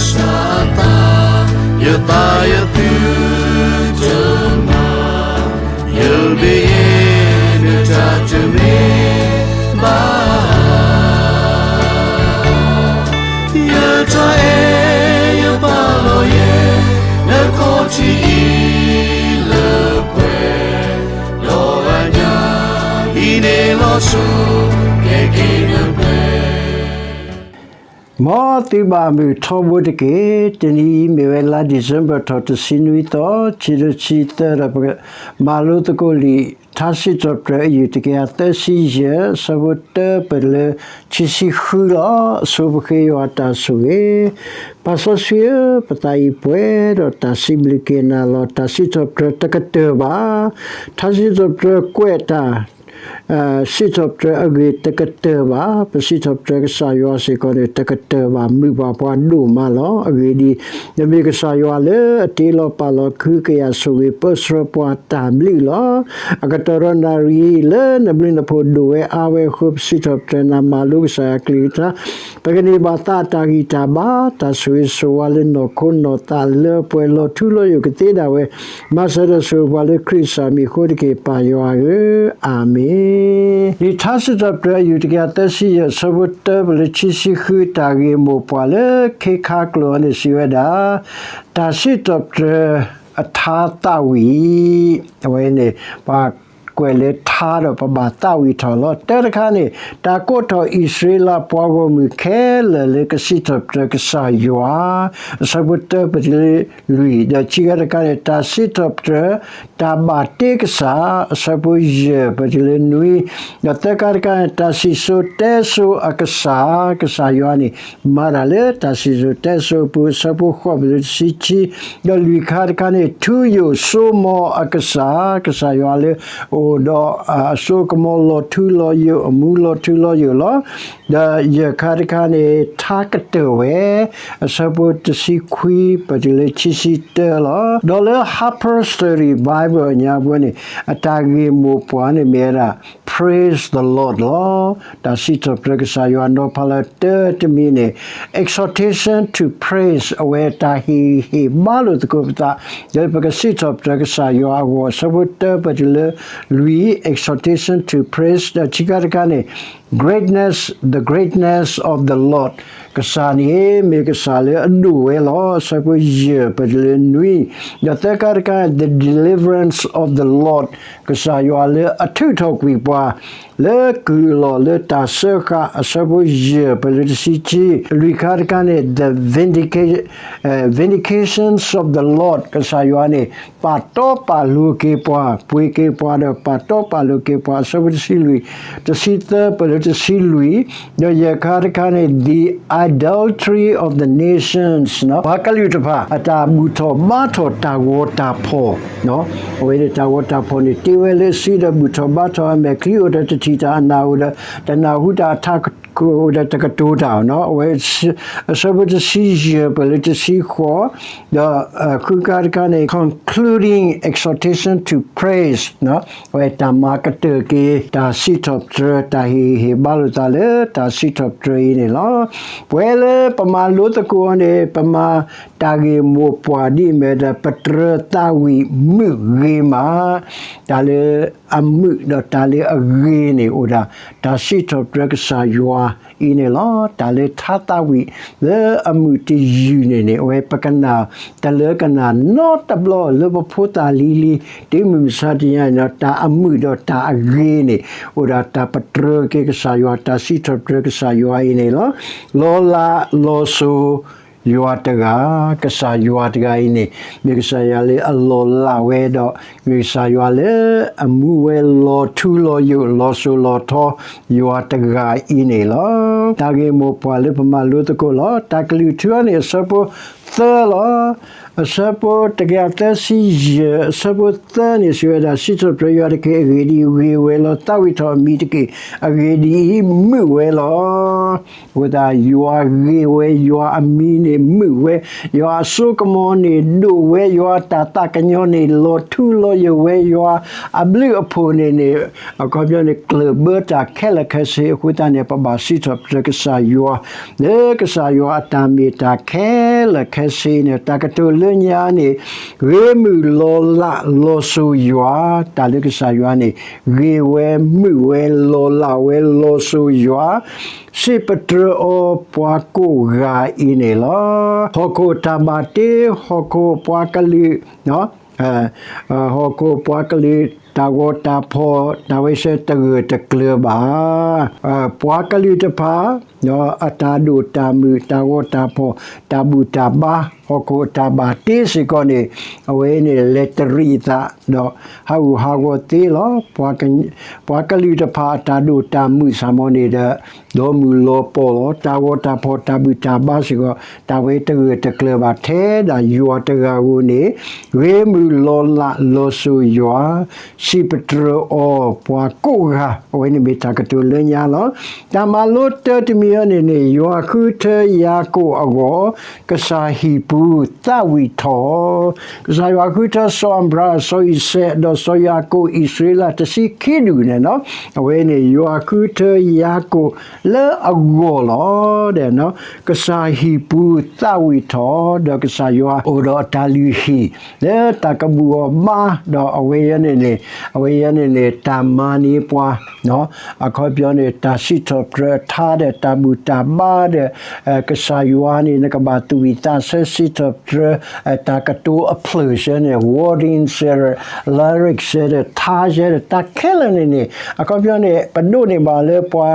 စၢ်အသး, ယသးယသုတမၤ, ယမ့ၢ်ယဲဒၣ်တၢ်တမ့ၢ်ဘၣ်. ယတၢ်အဲၣ်ယပာ်လီၤယဲ, နခီၣ်ထံးအံၤလၢပှဲၤ, ဒီးအညၣ်အံၤန့ၣ်လီၤစိၤ, ကဲက့ၤနပှဲၤ မ်သုဘၣ်မုာ်ထီဘိတက့ၢ်. တနံၤအံၤမ့ၢ်ဝဲလါဒံၣ်စ့ဘၢၣ်ထီၣ်တဆံနွံသီ, ခံကထိခံဆံသၢဒီး ပကမၤလိသကိးလံာ် ထါစံးထီၣ်ပတြၢၤအယုၢ်တကယၤသၢဆံယဲၢ် အဆၢဖိတၢပတုၤလၢခံဆံဃုလီၤ. အဆိပဃ့ယွၤအတၢ်ဆိၣ်ဂ့ၤ. ပၢ်စီဆှံဧၢ, ပသးအံၤပှဲၤဒီးတၢ်စံးဘျုးက့ၤနၤလီၤ. တၢ်စံးထီၣ်ပတြၢၤတကတၢၢ်ဘၣ်. ထါစံးထီၣ်ပတြၢၤကွဲးတၢ် စံးထီၣ်ပတြၢၤအဂ့ၢ်တကတၢၢ်ဘၣ်. ပစံးထီၣ်ပတြၢၤကစၢ်ယွၤစ့ၢ်ကီးန့ၣ် တကတၢၢ်ဘၣ်, မုာ်ဘၣ်ပှၤဒိၣ်မးလီၤ. အဂ့ၢ်ဒ်အံၤ, နမ့ၢ်ကစၢ်ယွၤလၢအတ့လီၤပာ်လီၤ ခုကယာ်ဆိၣ်ဂ့ၤပၢဆှၢပှၤတၢ်ဘျုးလီၤ. အကတီၢ်ဒီးနၣ်ရံၣ်လၢနဘျုးနဖှိၣ်ဒိၣ်ဝဲအါဝဲအဃိ ပစံးထီၣ်ပတြၢၤနၤ, မၤလိကစၢ်ယွၤကလုၢ်ကထါ, ပကန့ၢ်ဘၣ်သးအတၢ်ဂံၢ်တၢ်ဘါ, တၢ်ဆိၣ်ဂ့ၤဆိၣ်ဝါလၢနီၢ်ခိနီၢ်သးလၢပှဲၤလီၤထူလီၤယိာ်ကသ့ဒၣ်ဝဲ, မၤစၢၤဒီးဆိၣ်ဂ့ၤပှၤလၢခရံာ်အမံၤအဃိတက့ၢ်, ပၢ်ယွၤဧၢ, အၤမ့ၣ်. လံာ်ထါစံးထီၣ်ပတြၢၤအယုၢ်တကယၤသၢဆံယဲၢ် အဆၢဖိတၢပတုၤလၢခံဆံဃု, တၢ်ဂ့ၢ်မိၢ်ပှၢ်လၢခ့ခါကျိာ်အံၤန့ၣ်စံးဝဲဒၣ်, တၢ်စံးထီၣ်ပတြၢၤအထါသးဝံၣ်, အဝဲန့ၣ် ပှၤကွဲးလၢထါဒီးပဘၣ်သးဝံၣ်ထီၣ်လီၤ. တၢတခါန့ၣ် တၢ်ကိးထီၣ်အံၣ်စရ့လးပှၤဂီၢ်မုၢ်ခဲလၢာ်လၢကစံးထီၣ်ပတြၢၤကစၢ်ယွၤ, အဆၢဖိတၢပတုၤလၢလွံၢ်, ဒီးခံခါတခါန့ၣ် တၢ်စံးထီၣ်ပတြၢၤ တၢ်ဘၣ်တ့ကစၢ်, အဆၢဖိယဲၢ်ပတုၤလၢနွံ, ဒီးသၢခါတခါန့ၣ် တၢ်စံၣ်စိၤတဲစိၤအကစၢ်, ကစၢ်ယွၤန့ၣ် မၤတၢ်လၢတၢ်စံၣ်စိၤတဲစိၤအပူၤ, အဆၢဖိဃိးပတုၤလၢတဆံခံ, ဒီးလွံၢ်ခါတခါန့ၣ် ထူယိာ်စိမိၤအကစၢ်, ကစၢ်ယွၤလၢအအိၣ်ဒီးအစိကမီၤလီၤထူလီၤယိာ်, အမူလီၤထူလီၤယိာ်လီၤ. ဒီးယဲၢ်ခါတခါန့ၣ် ထါကတၢၢ်ဝဲ, အဆၢဖိတဆံခွံပတုၤလၢခံဆံတၢလီၤ. ဒီးလၢ Harper's Study Bible အညါပူၤန့ၣ် အတၢ်ဂ့ၢ်မိၢ်ပှၢ်န့ၣ်မ့ၢ်ဝဲဒၣ် Praise the Lord လီၤ. တၢ်စံးထီၣ်ပတြၢၤကစၢ်ယွၤနီၤဖးလၢတၢတမံၤန့ၣ် exhortation to praise အဝဲတၢ်ဟ့ၣ်ဂံၢ်ဟ့ၣ်ဘါလိာ်သကိးပသး လၢပကစံးထီၣ်ပတြၢၤကစၢ်ယွၤအဂီၢ်, အဆၢဖိတၢပတုၤလၢလွံၢ် exhortation to praise ဒီးခံခါတခါန့ၣ် greatness, the greatness of the Lord ကစၢ်န့ၣ် မ့ၢ်ကစၢ်လၢအဒိၣ်ဝဲလီၤ. အဆၢဖိယဲၢ်ပတုၤလၢနွံ, ဒီးသၢခါတခါ the deliverance of the Lord ကစၢ်ယွၤလၢအထုးထီၣ်ကွံာ်ပှၤ လၢကုၢ်အလီၢ်လၢတၢ်စၢဃာ်, အဆၢဖိယဲၢ်ပတုၤလၢတဆံခံ, လွံၢ်ခါတခါန့ၣ် the vindica-, အဲ, vindications of the Lord ကစၢ်ယွၤန့ၣ် ပာ်တီပာ်လိၤက့ၤပှၤ, ပှ့ၤက့ၤပှၤဒီးပာ်တီပာ်လိၤက့ၤပှၤ, အဆၢဖိတဆံလွံၢ်, တဆံသၢပတုၤလၢတဆံလွံၢ်, ဒီးယဲၢ်ခါတခါန့ၣ် the idolatry of the nations ပှၤကလုာ်တဖၣ် အတၢ်ဘူၣ်ထီၣ်ဘါထီၣ်တၢ်ဂီၤတၢ်ဖီၣ်, အဝဲန့ၣ်တၢ်ဂီၤတၢ်ဖီၣ်န့ၣ် တ့ဝဲလၢစုဒီးဘူၣ်ထီၣ်ဘါထီၣ်အမဲာ်ချံအိၣ်ဒီးတထံၣ်တၢ်အနၢ်အိၣ်ဒီး တနၢ်ဟူတၢ်အထးခိၣ်အိၣ်ဒီးတကတိၤတၢ်နီၤ, အဝဲ အဆၢဖိတဆံယဲၢ်ပတုၤလၢတဆံဃိး, ဒီး ဃုခါတခါန့ၣ် concluding exhortation to praise အဝဲတၢ်မၤကတၢၢ်က့ၤ တၢ်စံးထီၣ်ပတြၢၤ တၢ်ဟ့ၣ်ဂံၢ်ဟ့ၣ်ဘါလိာ်သးလၢတၢ်စံးထီၣ်ပတြၢၤအံၤန့ၣ်လီၤ. ပဝဲလၢပမၤလိသကိးအီၤန့ၣ် ပမၤတၢ်ဂ့ၢ်မိၢ်ပှၢ်ဒ်အမ့ၢ်ဝဲဒၣ် ပတြၢၤသးဝံၣ်မုာ်ဂ့ၤမး, တၢ်လၢအမုာ်ဒီးတၢ်လၢအဂ့ၤန့ၣ်အိၣ်ဒၣ် တၢ်စံးထီၣ်ပတြၢၤကစၢ်ယွၤအံၤန့ၣ်လီၤ. တၢ်လၢထါသးဝံၣ်လၢအမုာ်တယုၢ်န့ၣ်န့ၣ် အဝဲပကနၣ်တလၢကနၣ်နီတဘျီလၢပဖိသၣ်လံၤလံၤ တုၤမုၢ်မဆါတနံၤအံၤန့ၣ် တၢ်အမုာ်ဒီးတၢ်အဂ့ၤန့ၣ် အိၣ်ဒၣ်တၢ်ပတြၢၤက့ၤကစၢ်ယွၤ တၢ်စံးထီၣ်ပတြၢၤကစၢ်ယွၤအံၤန့ၣ်လီၤ. လီၤလးလီၤစိၤယွၤတဂၤ, ကစၢ်ယွၤတဂၤအံၤန့ၣ် မ့ၢ်ကစၢ်ယွၤလၢအလီၤလးဝဲဒီး မ့ၢ်ကစၢ်ယွၤလၢအမူဝဲလီၤထူလီၤယိာ် လီၤစိၤလီၤထီ ယွၤတဂၤအံၤန့ၣ်လီၤ. တၢ်ဂ့ၢ်မိၢ်ပှၢ်လၢပမၤလိသကိးလီၤ. တၢ်ကလုၢ်ထူအံၤန့ၣ် အဆၢဖိသၢလီၤ. အဆၢဖိတကယၤသၢဆံယဲၢ် အဆၢဖိသၢန့ၣ် စံးဝဲဒၣ် စံးထီၣ်ပတြၢၤယွၤတက့ၢ်, အဂ့ၢ်ဒ်အံၤ, ဂ့ၤဝဲလီၤ. သးဝံၣ်ထီၣ်အမံၤတက့ၢ်, အဂ့ၢ်ဒ်အံၤ, မုာ်ဝဲလီၤ. အဃိသတး ယွၤဂ့ၤဝဲ, ယွၤအမံၤန့ၣ်မုာ်ဝဲ, ယွၤအစိကမီၤန့ၣ်ဒိၣ်ဝဲ, ယွၤအတၢ်သးကညီၤန့ၣ်လီၤထူလီၤယိာ်ဝဲ, ယွၤအဘျုးအဖှိၣ်န့ၣ်န့ၣ် အခီပညီန့ၣ် ကျၢၢ်ဘၢတၢ်ခဲလၢာ်ခဲဆ့. အဃိသတးန့ၣ် ပဘၣ်စံးထီၣ်ပတြၢၤကစၢ်ယွၤ လၢကစၢ်ယွၤအတၢ်မ့ၢ်တၢ်ခဲလၢာ်ခဲဆ့န့ၣ် တၢ်ကတိၤလၢညါန့ၣ် ဂ့ၤမုာ်လီၤလးလီၤစိၤယွၤ, တၢ်လၢကစၢ်ယွၤန့ၣ် ဂ့ၤဝဲမုာ်ဝဲလီၤလးဝဲလီၤစိၤယွၤ, စံးပတြၢၤအီၤပှၤကိးဂၤအံၤန့ၣ်လီၤ. ဟီၣ်ခိၣ်တၢ်ဘၣ်တ့, ဟီၣ်ခိၣ်ပှၤကလုာ် ဟီၣ်ခိၣ်ပှၤကလုာ် တၢ်ဂီၤတၢ်ဖီၣ် တၢ်ဝဲဆဲတဂၢၢ်တကျၢၤဘၣ်. ပှၤကလုာ်တဖၣ် အတၢ်ဒိၣ်တၢ်မုာ် တၢ်ဂီၤတၢ်ဖီၣ် တၢ်ဘူၣ်တၢ်ဘါ ဟီၣ်ခိၣ်အတၢ်ဘၣ်တ့စ့ၢ်ကီးန့ၣ် အဝဲန့ၣ်လဲၤတရံးအသး ဒီးဟးဂူာ်ဟးဂီၤသ့လီၤ. ပှၤကလုာ်တဖၣ်အတၢ်ဒိၣ်တၢ်မုာ်စ့ၢ်ကီးန့ၣ်ဒီး လီၤမုၢ်လီၤပှီၢ်လီၤ. တၢ်ဂီၤတၢ်ဖီၣ်တၢ်ဘူၣ်တၢ်ဘါစ့ၢ်ကီး တၢ်ဝဲတဂၢၢ်တကျၢၤဘၣ် ထဲဒၣ်ယွၤတဂၤဧိၤန့ၣ် ဂ့ၤမုာ်လီၤလးလီၤစိၤယွၤ စံးပတြၢၤအီၤပှၤကိးဂၤ အဝဲန့ၣ်မ့ၢ်တၢ်ကတိၤလၢညါလီၤ. တၢ်မၤလိတၢတမံၤအံၤန့ၣ်န့ၣ် ယွၤဃုထၢယၤကိာ်အဂီၢ် ကစၢ်ဟံၣ်ပူၤသးဝံၣ်ထီၣ် ကစၢ်ယွၤဃုထၢစီၤအၤဘြၤဟၣ် စီၤအံၤစဲး ဒီးစီၤယၤကိာ် အံၣ်စရ့လးတဆံခံဒူၣ်န့ၣ်လီၤ. အဝဲန့ၣ်ယွၤဃုထၢယၤကိာ်လၢအဂီၢ်လီၤ. ကစၢ်ဟံၣ်ပူၤသးဝံၣ်ထီၣ် ဒီးကစၢ်ယွၤအိၣ်ဒီးအတၢ်လုၢ်ဟံၣ် လၢတၢ်ကဘူၣ်အီၤဘါ ဒီးအဝဲအံၤန့ၣ်န့ၣ် အဝဲအံၤန့ၣ်န့ၣ် တၢ်မၤန့ၢ်ပှၤ အခီပညီန့ၣ် တၢ်စံးထီၣ်ပတြၢၤထါဒီး တၢ်ဘူၣ်တၢ်ဘါဒီး ကစၢ်ယွၤန့ၣ် နကဘၣ်သူၣ်ဝံၣ်သးဆၢစံးထီၣ်ပတြၢၤ တၢ်ကတိၤအဖျၢၣ်ဆၢန့ၣ် wording ဆၢဒီး lyric ဆၢဒီး ထါဆၢဒီး တၢ်ခဲလၢာ်န့ၣ်န့ၣ် အခီပညီန့ၣ် ပဒိးန့ၢ်ဘၣ်လၢပှၤ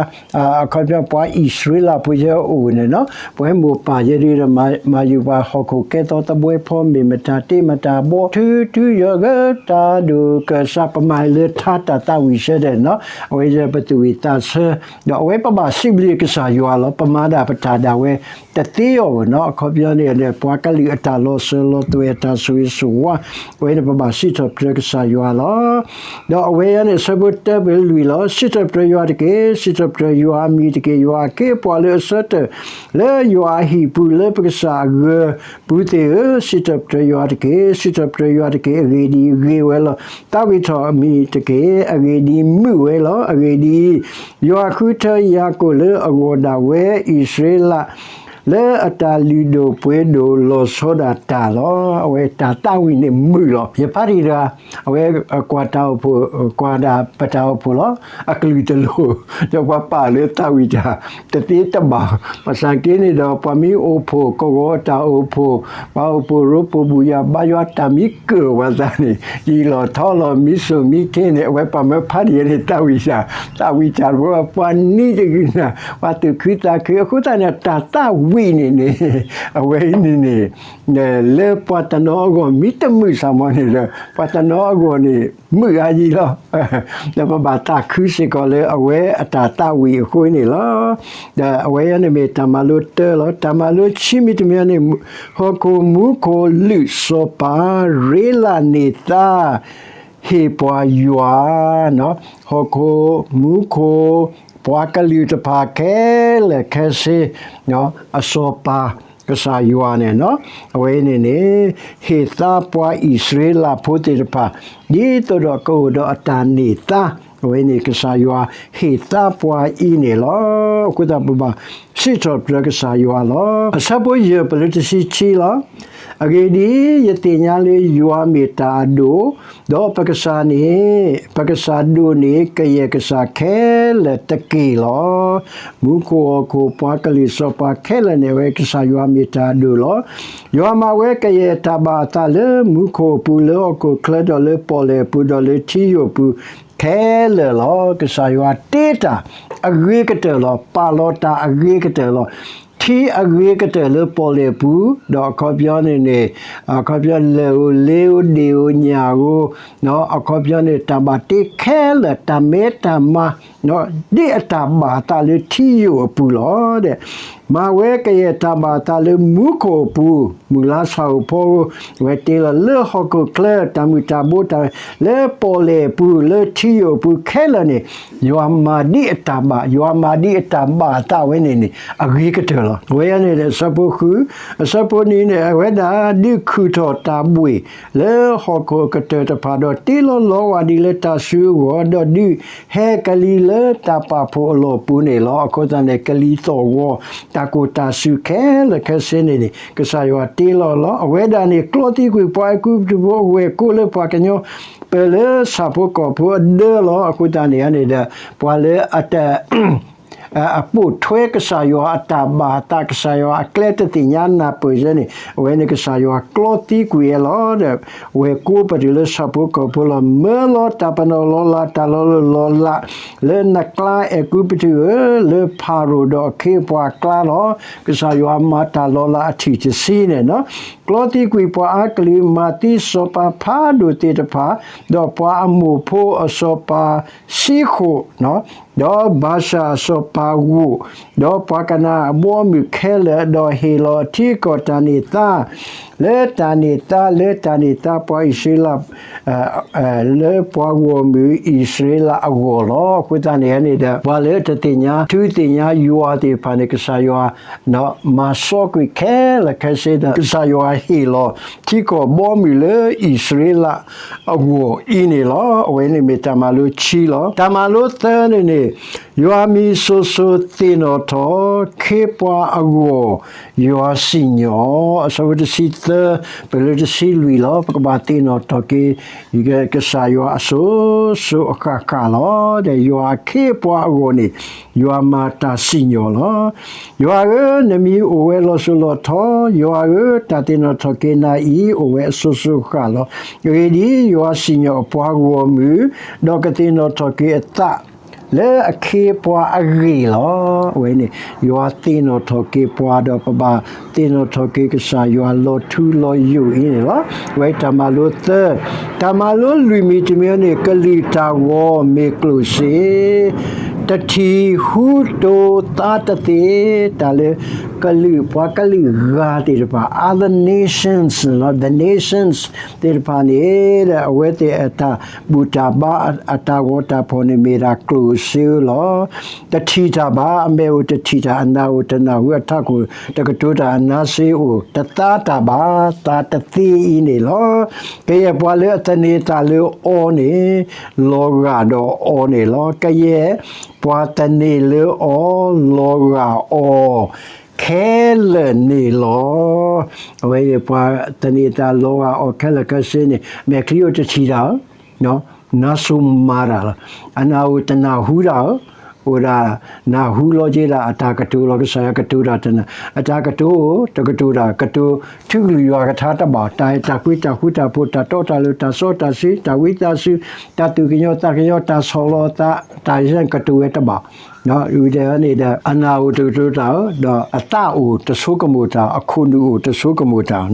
အခီပညီပှၤအံၣ်စရ့လးဖိယဲအိၣ်န့ၣ်နီၤ ပဝဲမိၢ်ပၢ်ယဲဒုးဒီး မၤယူၤပှၤဟီၣ်ခိၣ်ကဲသီသဘှဲဖီ မ့ၢ်မတၤတ့မတၤဘီ ထုထုယီၤဂၢတၢ်ဒိၣ်ကစၢ် ပမၤလၢထါတၢ်သးဝံၣ်ဆၢဒီးနီၤ အဝဲယဲပသူၣ်ဝံၣ်သးဆၢ ဒီးအဝဲပဘၣ်စံးဘျုးကစၢ်ယွၤလီၤ. ပမၤဒၣ်ပတၢ်ဒၣ်ဝဲ တသ့အီၤဘၣ်နီၤ အခီပညီန့ၣ် ပှၤကလုာ်အတၢ်လီၤစၢၤလီၤသွဲၣ် အတၢ်ဆိၣ်ဂ့ၤဆိၣ်ဝါ အဝဲန့ၣ်ပဘၣ်စံးထီၣ်ပတြၢၤကစၢ်ယွၤလီၤ. ဒီးအဝဲအံၤန့ၣ် အဆၢဖိတၢပှဲၤလွံၢ်လီၤ. စံးထီၣ်ပတြၢၤယွၤတက့ၢ်. စံးထီၣ်ပတြၢၤယွၤအမံၤတက့ၢ်. ယွၤအခ့အပှၤလၢအဆၢထၢၣ် လၢယွၤအဟံၣ်ပူၤလၢပကစၢ်အဂၢၤပူၤသ့ၣ်ဧၢ, စံးထီၣ်ပတြၢၤယွၤတက့ၢ်. စံးထီၣ်ပတြၢၤယွၤတက့ၢ်. အဂ့ၢ်ဒ်အံၤ, ဂ့ၤဝဲလီၤ. သးဝံၣ်ထီၣ်အမံၤတက့ၢ်. အဂ့ၢ်ဒ်အံၤ, မုာ်ဝဲလီၤ. အဂ့ၢ်ဒ်အံၤ, ယွၤဃုထၢယၤကိာ်လၢအဂီၢ်ဒၣ်ဝဲအံၣ်စရ့လး လၢအတၢ်လုၢ်ဒိၣ်ပှ့ၤဒိၣ်လီၤဆီဒၣ်တၢ်လီၤ. အဝဲတၢ်သးဝံၣ်န့ၣ်မုာ်လီၤ. ယဖးတံၢ်တဂၤ အဝဲကွၢ်တၢ်အိၣ်ဖှိၣ်, ကွၢ်ဒၣ်ပတၢ်အိၣ်ဖှိၣ်လီၤ. အကလုၢ်တလိၣ်, ဒီးပှၤပာ်လၢသးဝံၣ်တၢ် တသ့တဘၣ်. ဘၣ်ဆၣ်က့န့ၣ်ဒီး ပှၤမ့ၢ်အိၣ်ဖှိၣ်ကဝီၤတၢ်အိၣ်ဖှိၣ်, ပှၤအိၣ်ဖှိၣ်ရိဖှိၣ်ဘူၣ်ယၤဘါယွၤ တၢ်မ့ၢ်ကၢၣ်ပှၤသးန့ၣ် ယံာ်လီၤထီလီၤမံဆိၣ်မံထ့န့ၣ် အဝဲပှၤမၢဖးတံၢ်န့ၣ် သးဝံၣ်တၢ်, သးဝံၣ်တၢ်တဘိ ပှၤနံၤတဂ့ၤနၤ, ပှၤသူၣ်ခုသးခု အဃိသတးန့ၣ် တၢ်သးဝံၣ်န့ၣ်န့ၣ် အဝဲအံၤန့ၣ်န့ၣ် လၢပှၤတနီၤအဂီၢ် မ့ၢ်တမုာ်စ့ၢ်ကီးန့ၣ်ဒီး ပှၤတနီၤအဂီၢ်န့ၣ် မုာ်အါယံၤလီၤ. ဒီးပဘၣ်သးခုစ့ၢ်ကီးလၢအဝဲအတၢ်သးဝံၣ်အဃိန့ၣ်လီၤ. ဒီးအဝဲအံၤန့ၣ်မ့ၢ်တၢ်မၤလိတၢလီၤ. တၢ်မၤလိဆံမံၤတမံၤန့ၣ် ဟီၣ်ခိၣ်မူခိၣ်လုၢ်စီၤပၤ ရ့လးန့ၢ်သါ ဟ့ၣ်ပှၤယွၤ, ဟီၣ်ခိၣ်မူခိၣ် ပှၤကလုာ်တဖၣ်ခဲလၢာ်ခဲဆ့ အစီၤပၤ ကစၢ်ယွၤန့ၣ်နီၤ အဝဲန့ၣ်န့ၣ် ဟ့ၣ်သါပှၤအံၣ်စရ့လးဖိသ့ၣ်တဖၣ် ဒ်သိးဒီးကအိၣ်ဒီးအတၢ်န့ၢ်သါ အဝဲန့ၣ်ကစၢ်ယွၤဟ့ၣ်သါပှၤအံၤန့ၣ်လီၤ. အဃိသတးပဘၣ်စံးထီၣ်ပတြၢၤကစၢ်ယွၤလီၤ. အဆၢဖိယဲၢ်ပလၢတဆံခံလီၤ. အဂ့ၢ်ဒ်အံၤ, ယသ့ၣ်ညါလၢယွၤမ့ၢ်တၢ်အဒိၣ်, ဒီးပကစၢ်န့ၣ်, ပကစၢ်ဒိၣ်န့ၢ်ကယဲၢ်ကစၢ်ခဲလၢာ်တက့ၢ်လီၤ. မူခိၣ်ဟီၣ်ခိၣ်ပှၤကလုာ်စီၤပၤခဲလၢာ်န့ၣ် အဝဲကစၢ်ယွၤမ့ၢ်တၢ်အဒိၣ်လီၤ. ယွၤမၤဝဲကယဲၢ်တၢ်ဘၣ်အသးလၢမူခိၣ်အပူၤ လၢဟီၣ်ခိၣ်ချၢဒီးလၢပီၣ်လဲၣ်အပူၤ ဒီးလၢထံယိာ်အပူၤခဲလၢာ်လီၤ. ကစၢ်ယွၤတ့တၢ်အဂ့ၤကတၢၢ်လီၤ. ပာ်လီၤတၢ်အဂ့ၤကတၢၢ်လီၤ. ထံအဂ့ၤကတၢၢ်လၢပီၣ်လဲၣ်အပူၤ, ဒီးအခီပညီန့ၣ်န့ၣ်, အခီပညီလၢၢ်ဧိၤလ့ဧိၤဒ့ၣ်ဧိၤညၣ်ဧိၤ, အခီပညီန့ၣ် တၢ်ဘၣ်တ့ခဲလၢာ် တၢ်မဲတၢ်မါ, ဒ်အတၢ်ဘၣ်အသးလၢထံယိာ်အပူၤလီၤ. မၤဝဲကယဲၢ်တၢ်ဘၣ်အသးလၢမူခိၣ်အပူၤ, မုၢ်လါဆၣ်ဧိၤဖီဧိၤ, အဝဲတ့လီၤလၢဟီၣ်ခိၣ်ချၢ, တၢ်မုၢ်တၢ်ဘိတၢ်, လၢပီၣ်လဲၣ်အပူၤ, လၢထံယိာ်အပူၤခဲလၢာ်န့ၣ်, ယွၤမၤဒ်အတၢ်ဘၣ်, ယွၤမၤဒ်အတၢ်ဘၣ်အသးဝဲန့ၣ်န့ၣ် အဂ့ၤကတၢၢ်လီၤ. အဝဲန့ၣ် အဆၢဖိဃု, အဆၢဖိနွံန့ၣ် အဝဲဒၣ်ဒုးခုၣ်ထီၣ်တၢ်ဘှ့ၣ် လၢဟီၣ်ခိၣ်အကတၢၢ်တဖၣ်ဒီး တ့လီၤလီၤဝၢ်ဒံးလၢတၢ်စုအဂီၢ်, ဒီးဒုးဟဲကလံၤလၢတၢ်ပာ်ဖှိၣ်အလီၢ်ပူၤန့ၣ်လီၤ. အဃိသတးန့ၣ် ကလံၤသီၣ်ဂီၤ တၢ်ကိၢ်တၢ်စူၤခဲလၢာ်ခဲဆ့န့ၣ်န့ၣ် ကစၢ်ယွၤတ့လီၤလီၤ. အဝဲဒၣ်န့ၣ် ကျီသံကွံာ်ပှၤအဲၤကူပတူးဖိအဝဲၢ်ကိလၢပှၤကညီ ပၢၢ်လၢဆၣ်ဖိကီၢ်ဖိအဒၢလီၤ. အဃိသတးန့ၣ်န့ၣ်ဒီး ပှၤလၢအတ အပိာ်ထွဲကစၢ်ယွၤအတၢ်ဘၣ်အသး ကစၢ်ယွၤအကျဲတသ့ၣ်ညါနၢ်ပၢၢ်ယဲန့ၣ် အဝဲန့ၣ်ကစၢ်ယွၤကျီသံကွံာ်အီၤလီၤ. ဒီးဝဲၢ်ကိပတုာ်လၢဆၣ်ဖိကီၢ်ဖိလီၤ. မၢလီၤတၢ်ပနီၣ်လီၤလး တၢ်လီၤလိၢ်လီၤလး လၢနကျါအဲၤကူပတူးဧၢ, လၢဖၤရိၤဒီးအခ့အပှၤအကျါလီၤ. ကစၢ်ယွၤမၤတၢ်လီၤလးအထံၣ်တဆံန့ၣ် ကျီသံကွံာ်ပှၤအါကလုာ် မၤသံစီၤပၤဖးဒိၣ်သ့ၣ်တဖၣ်, ဒီးပှၤအမိၣ်ဖိအစီၤပၤၡံဃိၣ် ဒီးဘၤၡၣ်အစီၤပၤဧိၣ်, ဒီးပှၤကနၤအဘီအမုၢ်ခဲလၢာ်, ဒီးဟ့ၣ်လီၤအထံအကီၢ်တၢ်န့ၢ်သါ, လၢတၢ်န့ၢ်သါ လၢတၢ်န့ၢ်သါပှၤအံၣ်စရ့လး လၢပှၤဂီၢ်မုၢ်အံၣ်စရ့လးအဂီၢ်လီၤ. အဃိသတးန့ၣ်န့ၣ်ဒီး ပှၤလၢတသ့ၣ်ညါ ထူသ့ၣ်ညါယွၤသ့ၣ်တဖၣ်န့ၣ် ကစၢ်ယွၤ မၤစီကွံာ်ခဲလၢာ်ခဲဆ့ဒီး ကစၢ်ယွၤဟ့ၣ်လီၤ ထံကီၢ်ဘီမုၢ်လၢအံၣ်စရ့လးအဂီၢ်အံၤန့ၣ်လီၤ. အဝဲန့ၣ်မ့ၢ်တၢ်မၤလိခံလီၤ. တၢ်မၤလိသၢန့ၣ်န့ၣ် ယွၤမံၤစိၤစိၤသ့ၣ်နီၣ်ထီၣ် ခ့ပှၤအဂီၢ် ယွၤစံၣ်ညီၣ်, အဆၢဖိတဆံသၢ ပလၢတဆံလွံၢ်လီၤ. ပကဘၣ်သ့ၣ်နီၣ်ထီၣ်က့ၤ ကစၢ်ယွၤအစိၤစိၤအဃၣ်ဃၣ်လီၤ. ဒီးယွၤအခ့အပှၤအဂီၢ်န့ၣ် ယွၤမၤတၢ်စံၣ်ညီၣ်လီၤ. ယွၤဧၢ, နမံၤအိၣ်ဝဲလီၤစိၤလီၤထီ, ယွၤဧၢ, တၢ်သ့ၣ်နီၣ်ထီၣ်က့ၤနၤအံၤ အိၣ်ဝဲအစိၤစိၤအဃၣ်လီၤ. အဂ့ၢ်ဒ်အံၤ, ယွၤစံၣ်ညီၣ်အပှၤဂီၢ်မုၢ်, ဒီးကသ့ၣ်နီၣ်ထီၣ်က့ၤအသး လၢအခ့အပှၤအဂ့ၢ်လီၤ. အဝဲန့ၣ် ယွၤသ့ၣ်နီၣ်ထီၣ်က့ၤပှၤဒီး ပဘၣ်သ့ၣ်နီၣ်ထီၣ်က့ၤကစၢ်ယွၤလီၤထူလီၤယိာ်အံၤန့ၣ်လီၤ. အဝဲတၢ်မၤလိသၢ, တၢ်မၤလိလွံၢ်မံၤတမံၤန့ၣ် ကလုာ်တၢ်ဂီၤမ့ၢ်ကျိၣ်စ့ တထံၣ်ဟူတိၤသါတသ့, တၢ်လၢကလုာ် ပှၤကလုာ်ဂၤသ့ၣ်တဖၣ် other nations, the nations သ့ၣ်တဖၣ်န့ၣ် အဝဲသ့ၣ်အတၢ်ဘူၣ်တၢ်ဘါအတၢ်ဂီၤတၢ်ဖီၣ်န့ၣ် မ့ၢ်ဒၣ်ကျိၣ်စ့လီၤ. တထံၣ်တၢ်ဘၣ်, အမဲာ်အိၣ်တထံၣ်တၢ်, အနၢ်အိၣ်တနၢ်ဟူ, အထးခိၣ်တကတိၤတၢ်, အနါစ့အိၣ်တသါတၢ်ဘၣ်, သါတသ့အံၤန့ၣ်လီၤ. ကယဲၢ်ပှၤလၢအသန့ၤအသးလၢအီၤန့ၣ် လီၤဂာ်ဒီးအီၤန့ၣ်လီၤ. ကယဲၢ်ပှၤသန့ၤလၢအီၤ လီၤဂာ်အီၤ ခဲလၢာ်န့ၣ်လီၤ. အဝဲပှၤသန့ၤအသးလီၤဂာ်အီၤခဲလၢာ်ခဲဆ့န့ၣ် မဲာ်ချံအိၣ်တထံၣ်တၢ်ဧၢ, နါစိၤမၤတၢ်လီၤ. အနၢ်အိၣ်တနၢ်ဟူတၢ်ဧၢ, အိၣ်ဒၣ်နၢ်ဟူလီၤက့ၤဒၣ်အတၢ်ကတိၤလီၤ. ကစၢ်ယွၤကတိၤတၢ်တနၢ်, အတၢ်ကတိၤအိၣ်တကတိၤတၢ်, ကတိၤထူကလုာ်ယွၤကထါတဘၣ်, တၢ်အဲၣ်တၢ်ကွံ တၢ်ဃူတၢ်ဖိး တၢ်တီတၢ်လိၤ တၢ်စီတၢ်ဆှံ တၢ်ဝံသးစူၤ တၢ်သူၣ်ကညီၤသးကညီၤ တၢ်ဆီၣ်လီၤသး တၢ်ယဲၢ်ကတိၤဝဲတဘၣ် ဝံၤဒီးန့ၣ်ဒီး အနၢ်အိၣ်တကတိၤတၢ်ဧၢ, ဒီးအသးအိၣ်တဆိကမိၣ်တၢ်, အခိၣ်နူာ်အိၣ်တဆိကမိၣ်တၢ်.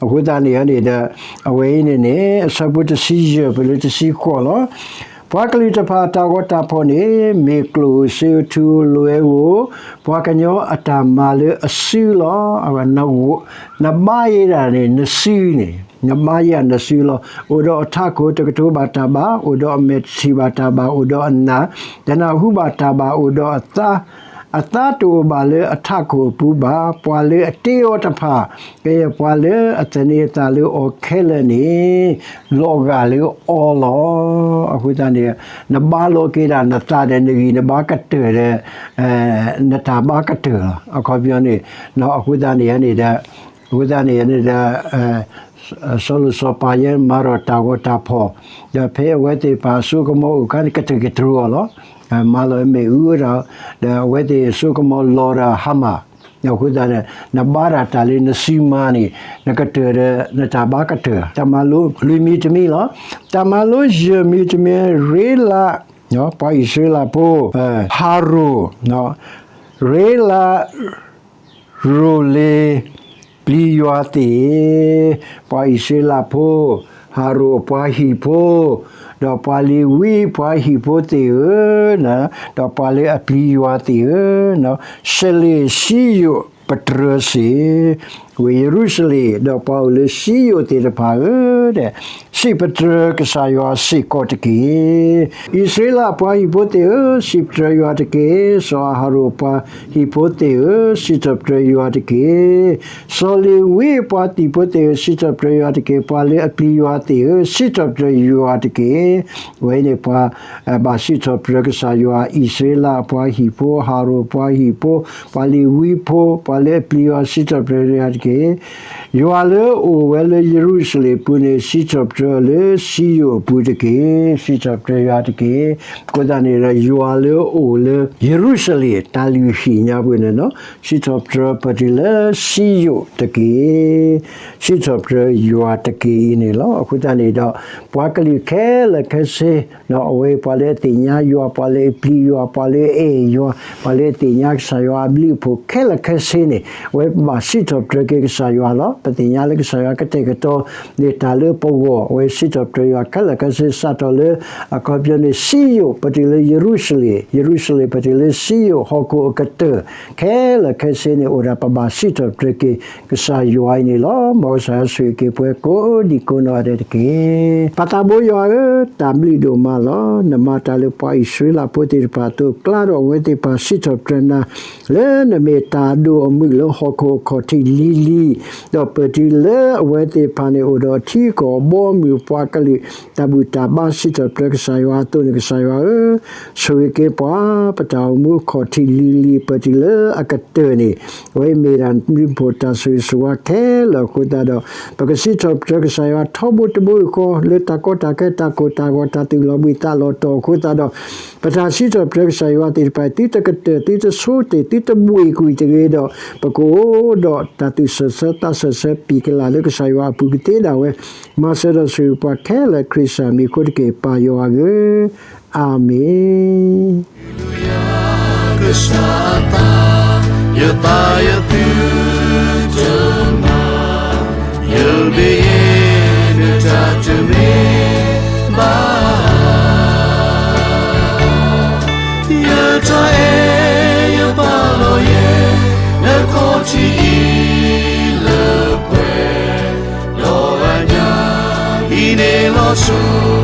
အဃိသတးန့ၣ်န့ၣ်ဒီး အဝဲအံၤန့ၣ်န့ၣ် အဆၢဖိတဆံယဲၢ် ပလၢတဆံဃိးလီၤ. ပှၤကလုာ်တဖၣ်အတၢ်ဂီၤတၢ်ဖီၣ်န့ၣ် မ့ၢ်ကျိၣ်စ့ထူလွဲဧိၤ, ပှၤကညီအတၢ်မၤလၢအစုလီၤ. နဘါယဲဒၣ်န့ၣ် နစုန့ၣ် နဘါယဲဒၣ်နစုလီၤ. အိၣ်ဒီးအထးခိၣ်တကတိၤဘၣ်တၢ်ဘၣ်, အိၣ်ဒီးအမဲာ်တထံၣ်ဘၣ်တၢ်ဘၣ်, အိၣ်ဒီးအနၢ် တနၢ်ဟူဘၣ်တၢ်ဘၣ်, အိၣ်ဒီးအသါ အသါတအိၣ်ဘၣ်လၢအထးခိၣ်အပူၤဘၣ်. ပှၤလၢအတ့အီၤတဖၣ်, ကယဲၢ်ပှၤလၢအသန့ၤအသးလၢအီၤခဲလၢာ်န့ၣ် လီၤဂာ်လၢအီၤလီၤ. အဃိသတးန့ၣ် နဘါလိာ်က့ၤဒၣ်နသးဒီး နဂံၢ်နဘါကတၢၢ်ဒီး နတၢ်ဘါကတၢၢ်လီၤ. အခီပညီန့ၣ် အဃိသတးန့ၣ်န့ၣ်ဒီး အဃိသတးန့ၣ်န့ၣ်ဒီး စီၤလိၤစီၤပၤယဲမၤဒီးတၢ်ဂီၤတၢ်ဖီၣ်, ဒီးဖဲအဝဲသ့ၣ်တဖၣ်အစိကမီၤအိၣ်အခါန့ၣ် ကတၢၢ်ကတြူၤအီၤလီၤ. မၤလီၤမ့ၣ်အူဝဲဒၣ်, ဒီးအဝဲသ့ၣ်အစိကမီၤလီၤဒီးဟါမၢ်, အဃိသတးန့ၣ် နဘါဒၣ်တၢ်လၢနစုမၤန့ၣ် နကတၢၢ်ဒီးနတၢ်ဘါကတၢၢ်, တၢ်မၤလိလွံၢ်မံၤတမံၤလီၤ. တၢ်မၤလိယဲၢ်မံၤတမံၤ ရ့လး, ပှၤအံၣ်စရ့လးဖိ, ဖၤရိၤ, ရ့လး ရိၤလ့ၤပျံၤယွၤသ့ၣ်, ပှၤအံၣ်စရ့လးဖိ ဟရိၣ်အပှၤဟံၣ်ဖိ, ဒီးပှၤလ့ၤဝံပှၤဟံၣ်ဖိသ့ၣ်ဧၢ, ဒီးပှၤလၢအပျံၤယွၤသ့ၣ်ဧၢ, စလ့ၣ်စံယိၣ်ပတြၢၤစ့ၢ်, ဝ့ၢ်ယရူၤၡလ့ၣ်, ဒီးပှၤအိၣ်လၢစံယိၣ်သ့ၣ်တဖၣ်ဧၢ, စံးပတြၢၤကစၢ်ယွၤစ့ၢ်ကီးတက့ၢ်. အံၣ်စရ့လးအပှၤဟံၣ်ဖိသ့ၣ်ဧၢ, စံးပတြၢၤယွၤတက့ၢ်. စီၤအၤဟရိၣ်အပှၤဟံၣ်ဖိသ့ၣ်ဧၢ, စံးထီၣ်ပတြၢၤယွၤတက့ၢ်. စီၤလ့ၤဝံအပှၤဟံၣ်ဖိသ့ၣ်ဧၢ, စံးထီၣ်ပတြၢၤယွၤတက့ၢ်. ပှၤလၢအပျံၤယွၤသ့ၣ်ဧၢ, စံးထီၣ်ပတြၢၤယွၤတက့ၢ်. အဝဲန့ၣ်ပှၤ ဘၣ်စံးထီၣ်ပတြၢၤကစၢ်ယွၤ, အံၣ်စရ့လးအပှၤဟံၣ်ဖိ, ဟရိၣ်အပှၤဟံၣ်ဖိ, ပှၤလ့ၤဝံဖိ, ပှၤလၢအပျံၤယွၤ စံးထီၣ်ပတြၢၤယွၤတက့ၢ်. ယွၤလၢအအိၣ်ဝဲလၢယရူၤၡလ့ၣ်အပူၤန့ၣ် စံးထီၣ်ပတြၢၤလၢစံယိၣ်အပူၤတက့ၢ်. စံးထီၣ်ပတြၢၤယွၤတက့ၢ်. အဃိသတးန့ၣ်ဒီး ယွၤလၢအအိၣ်လၢယရူၤၡလ့ၣ် တၢ်လုၢ်ဟံၣ်ညါပူၤန့ၣ်လီၤ. စံးထီၣ်ပတြၢၤပတုၤလၢစံယိၣ်တက့ၢ်. စံးထီၣ်ပတြၢၤယွၤတက့ၢ်အံၤန့ၣ်လီၤ. အဃိသတးန့ၣ်ဒီး ပှၤကလုာ်ခဲလၢာ်ခဲဆ့ အဝဲပှၤလၢအသ့ၣ်ညါယွၤ, ပှၤလၢအပျံၤယွၤ, ပှၤလၢအအဲၣ်ယွၤ, ပှၤလၢအသ့ၣ်ညါကစၢ်ယွၤအဘျုးအဖှိၣ်ခဲလၢာ်ခဲဆ့န့ၣ်, အဝဲဘၣ်စံးထီၣ်ပတြၢၤက့ၤကစၢ်ယွၤလီၤ. ပသ့ၣ်ညါလၢကစၢ်ယွၤကတဲာ်ကတီၤန့ၢ်တၢ်လၢပဂီၢ်, အဝဲစံးထီၣ်ပတြၢၤယွၤခဲလၢာ်ခဲဆ့ စးထီၣ်လၢ အခီပညီန့ၣ် စံယိၣ် ပတုၤလၢယရူၤၡလ့ၣ်, ယရူၤၡလ့ၣ် ပတုၤလၢစံယိၣ် ဟီၣ်ခိၣ်အကတၢၢ် ခဲလၢာ်ခဲဆ့န့ၣ် အိၣ်ဒၣ်ပဘၣ်စံးထီၣ်ပတြၢၤက့ၤကစၢ်ယွၤအံၤန့ၣ်လီၤ. မ်ကစၢ်ယွၤဆိၣ်ဂ့ၤက့ၤပှၤကိးဒံကိးနီၢ်ဂၤဒဲးတက့ၢ်. ပၢ်သးဘိယွၤဧၢ, တၢ်ဘျုးဒိၣ်မးလီၤ. နမၤတၢ်လၢပှၤအံၣ်စရ့လးဖိသ့ၣ်တဖၣ်အသိး ကျါဒီးအဝဲသ့ၣ်တဖၣ်စံးထီၣ်ပတြၢၤနၤ လၢနမ့ၢ်တၢ်အဒိၣ်အမုၢ်လၢဟီၣ်ခိၣ်အခီၣ်ထံးလံၤလံၤ, ဒီးပတုၤလၢအဝဲသ့ၣ်တဖၣ်န့ၣ် အိၣ်ဒီးထံကီၢ်အဘီအမုၢ် ပှၤကလုာ်တၢ်ဘူၣ်တၢ်ဘါစံးထီၣ်ပတြၢၤကစၢ်ယွၤအသိးန့ၣ် ကစၢ်ယွၤဧၢ, ဆိၣ်ဂ့ၤက့ၤပှၤ ပတၢ်အိၣ်မူအခီၣ်ထံးလံၤလံၤ ပတုၤလၢအကတၢၢ်န့ၣ် အဝဲမ့ၢ်ဒၣ်နဘျုးနဖှိၣ်တၢ်ဆိၣ်ဂ့ၤဆိၣ်ဝါခဲလၢာ်အဃိသတးဒီး ပကစံးထီၣ်ပတြၢၤကစၢ်ယွၤထီဘိတဘိယူၢ်ဃီ လၢတၢ်ကီတၢ်ခဲတၢ်ကိၢ်တၢ်ဂီၤတၢ်သူၣ်လီၤဘှံးသးလီၤတီၤအဃိသတးဒီး ပတၢ်စံးထီၣ်ပတြၢၤကစၢ်ယွၤသ့ၣ်တဖၣ် သုတကတၢၢ် သုတဆိတ့ၢ် သုတဘှ့ၣ်ကွံာ်တဂ့ၤဒီး ပကအိၣ်ဒီးတၢ်သူၣ်ဆၢၣ်ဆၢသးဆၢၣ်ဆၢ ပံာ်ကလၢ်လၢကစၢ်ယွၤအပူၤကသ့ဒၣ်ဝဲ မၤစၢၤဒီးဆိၣ်ဂ့ၤပှၤခဲလၢာ် ခရံာ်စၢ်မံၤအဃိတက့ၢ် ပၢ်ယွၤဧၢ, အၤမ့ၣ်. ကစၢ်အသး ယသးယသုတမၤ ယဘၣ်ယဲနတၢ်တမ့ၢ်ဘၣ် ယတၢ်အဲၣ်ယပာ်လီၤယဲ နခီၣ်ထံးအံၤလၢပှဲၤဒီးအညါ ဟံးန့ၢ်လီၤဆူ